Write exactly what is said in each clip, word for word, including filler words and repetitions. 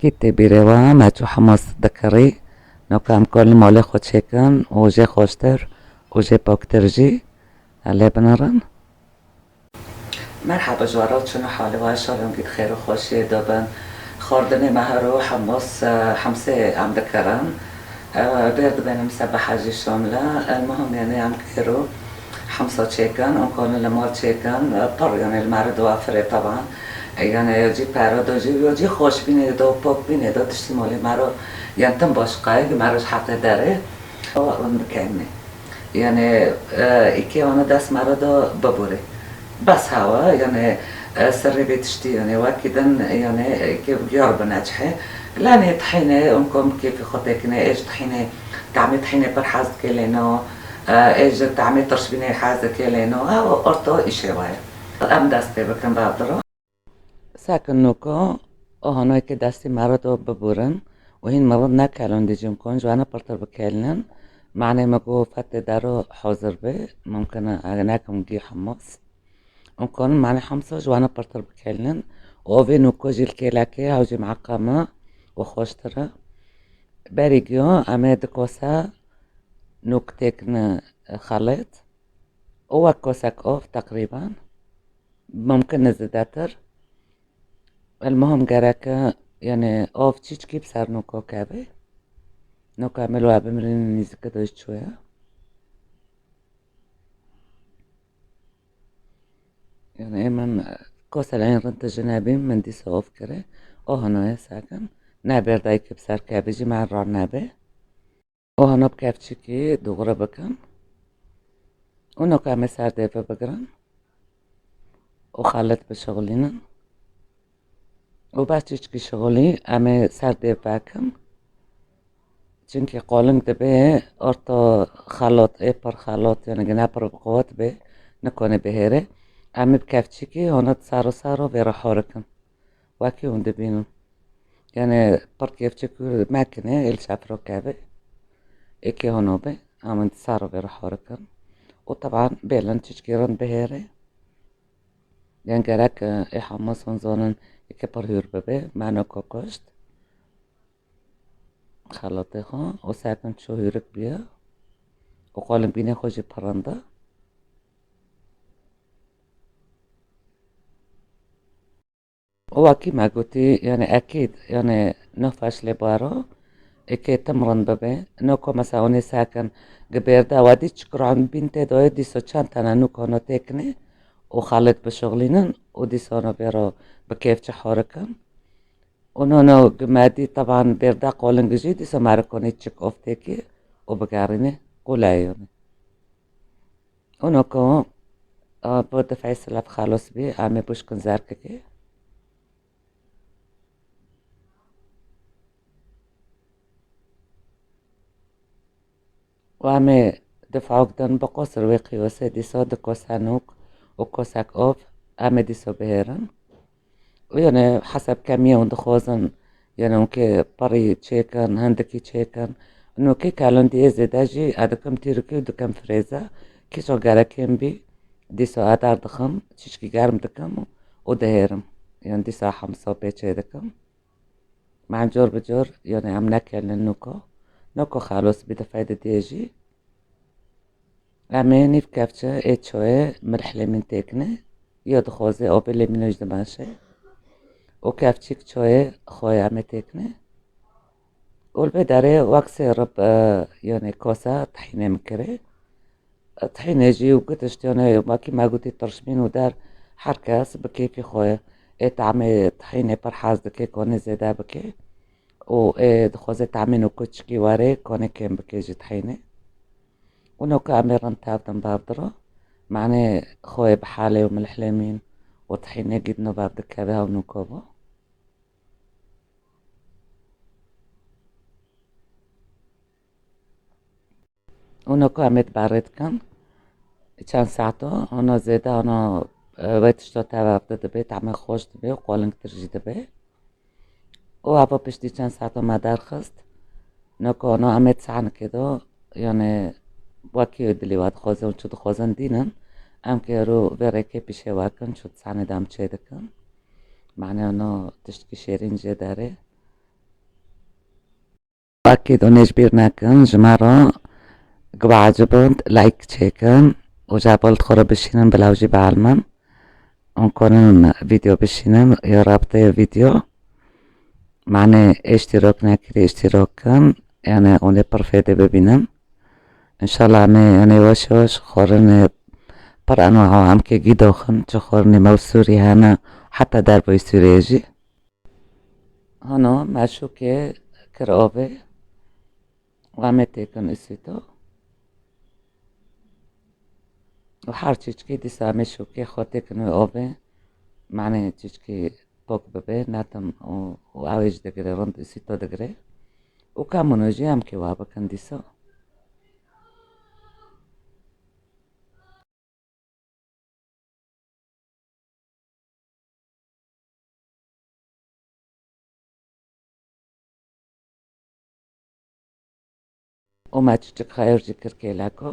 Kî tê bîrê we, me çû hemos dikirî. Noka em kolin malê xwe çêkin û jê xweştir û jê poktir jî lê binirin. Merhaba ji we re, çûn û halê we, şalongî di xêr û xweşiyê de bin. Xwardinê me her û hemos, e, hemsê em dikirin. E, bêr dibênim sebeha jî şomle. El muhim, yanî em kêr û hemsa çêkin, em konin li mal çêkin, e, pir, yanî li me re diwafirê teban. E, yanî ya cî pere do jî, ya cî xweş bînê do, pok bînê do, tiştî malê me re, yan tim başqayê, me re ji heqê derê. Ew rûn dikevnê. Yanî, e, îkê wana dest me re da bibûrê. Bes hewa, yanî, e, serê vê tiştî, yanî, wekî din, yanî, îkê bigiyar bi necihê. Lanê tihînê, hûn kom kêfê xwe têkinê, ê ji tihînê, tamê tihînê pir hez dike lê no, e, ê ji tamê tirşbînê hez dike lê no, ew orto îşê we ye. Em dest pê bikin, bavdiro. Sakin nûko, o hanoyê ke destî me re do bibûrin û hîn me re nekelon dî jin kon, ji wana pirtir bikelînin. Manê me got fetê daro hozir be, mumkin e, eger nekim gî hemos. Hûn konin manê hemsa ji wana pirtir bikelînin. Û vê nûko jî li kêlekê hew jî miqame û xweştir e. Berî giyo, em ê di kosa nûk têkine xelêt. û wek kosek ov teqrîben. Mumkin e zêdetir. El muhim gerek e, yanî ov çîçkî bi ser nûko keve. Nûka me li we bimrînin nîzike de çûye. Yanî ê min koseleyên rind tije nebîn, min dîsa ov kire. O hanoye sakin. Ne berdayî ke bi ser keve jî me re nebe. Û hana bi kevçikî dûgre bikin. Û noka em ê ser dêve bigirin. Û xelit bişixulînin. Û ber çîçkî şixulî em ê ser dêv vekin. Çimkî qoling dibe orto xelot, ê pir xelot, yanî gine pir bi quwet be, nikonê bihêre. Em ê bi kevçikî hona saro saro vê re horikin. Wekî hûn dibînin. Yanî pir kêfçik mekine, êl şefro keve. Êkê hono be, em ê saro vê re horikin. Û teban bêlin çiçkî rind bihêre. Yan gerek, e, ê hemos hûn zonin, êkê pir hûr bibe, meno kokoşt. Xelatê xwe, û sekin ço hûrik biye. Û qolin bînê xwe jî pir rind e. Û wekî me gotî, yanî ekîd, yanî nofeş lê baro, êkê tim rind bibe. Noko mesela hûn ê sekin, gi bêrda wedî çik ran bîn tê doyê, dîso çend tene nûk hono têkinê û xelit bişixulînin û dîso no bêro bi kêfçi horikin. Û nono gi me dî teban bêrda qoling jî dîso me re konê çik ov têkî û bigerînê qûleyê yanî. Û noko, a, bi difey silev xelos bî, em ê buşkin zerkikê. Û em ê difawk din bi qosir wê qiyosê dîso di kosenok û kosek ov em ê dîso bihêrin. Û yanî hesab kemiyê hûn dixwazin, yanî hûn kê parî çêkin, hindikî çêkin. Nokê kelindiyê zêde jî ez dikim tîrikî û dikim firêze. Kîso gerekên bî, dîso ez derdixim, çîçkî germ dikim û dihêrim. Yanî dîsa hemsa pê çê dikim. Me em cor bi cor, yanî em nekelin noko. Noko xelos bî difey didiyê jî. Em ê nîv kevçe ê çoyê milh lêmîn têkine. Yo dixwaze obê lêmîno jî dimeşe. Û kevçîk çoyê xwe em ê têkine. Û li vê derê wek sê rib, e, yanî kosa tihînê min kirê. E, tihînê jî û gitişt, yanî wekî me gotî tirşmîn û der her kes bi kêfî xwe ye. Ê tamê tihînê pir hez dike, konê zêde bike. Û ê dixwaze tamê noko çikî were, konê kêm bike jî tihînê. Û noka em ê rind tevdin bavdiro. Manê xwe bi halê û milh lêmîn û tihînê gîdno bav dikeve hew noko bo. Û noko em ê dibarê dikin. Çend saet o, ono zêde, ono, e, wê tişto teva dibe, teme xweş dibe û qolingtir jî dibe. Û ava piştî çend saeto me derxist. Noko no em ê di sanikê de, yanî wekî dilê we dixwaze û çi dixwazin dînin. Em kê ro vê rêkê pîşê we kin, çi di sanê de em çê dikin. Manê no tiştkî şêrîn jê derê. Akîd hûn ê ji bîr nekin, ji me re ku biecibin like çêkin û ji heval xwe re bişînin, bila ew jî bielmin. Hûn karin vîdeo bişînin ya rabiteyê vîdeo. Mane ê îştîrak nekirî îştîrak kin, yani hûn ê pir fêdê bibînin. Înşallah em ê yani weş weş xwarinê pir enwaha em kê gî doxin, çi xwarinê me û Sûrî hene, heta derveyî Sûriyê jî. Hano me şûkê kir avê û em ê têkin îsîto. Û her çîçkî dîsa em ê şûkê xwe têkin wê avê. Mane çîçkî pok bibe, netim û, û ew ê jî digire, rind îsîto digire. Û ka min jî em kê wa bikin dîsa. Û me çiçik xeyr jî kir kêleko.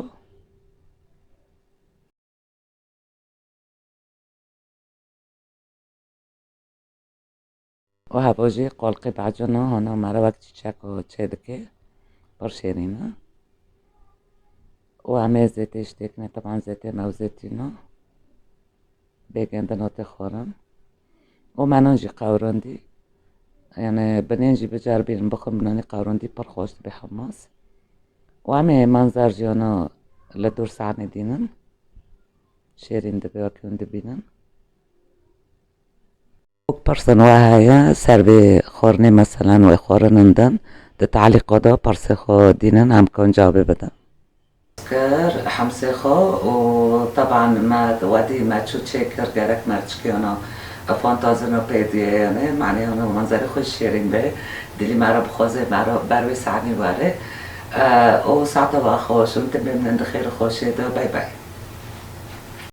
Û heva jî qolqê bacana hana me re wek çîçek û çê dike. Pir şêrîn e. Û em ê zêtê ji têkine, teban zêtê me û zêtîna. Bêgên din hatê xwarin. Û menan jî qewrandî. Yani binên jî biceribînin bixwin, binanî qewrandî pir xweş dibe hemaz. Û em ê manzer jiyana li dûr sahnê dînin. Şêrîn dibe wekî hûn dibînin. Wek pirsin we heye, ser vê xwarinê meselen wê xwarinin din, di talîqa de pirsê xwe dînin, em kan cawabê bidin. Kir hemsê xwe û teban me wedî me çû çêkir, gerek me çikiyana fantazino pê diyeyane, manê hana manzerê xwe şêrîn be, dilî me re bixwaze me re ber wê sahnî were. E, û saeta we xweş û tim bimnin di xêr û xweşê de. Bay bay.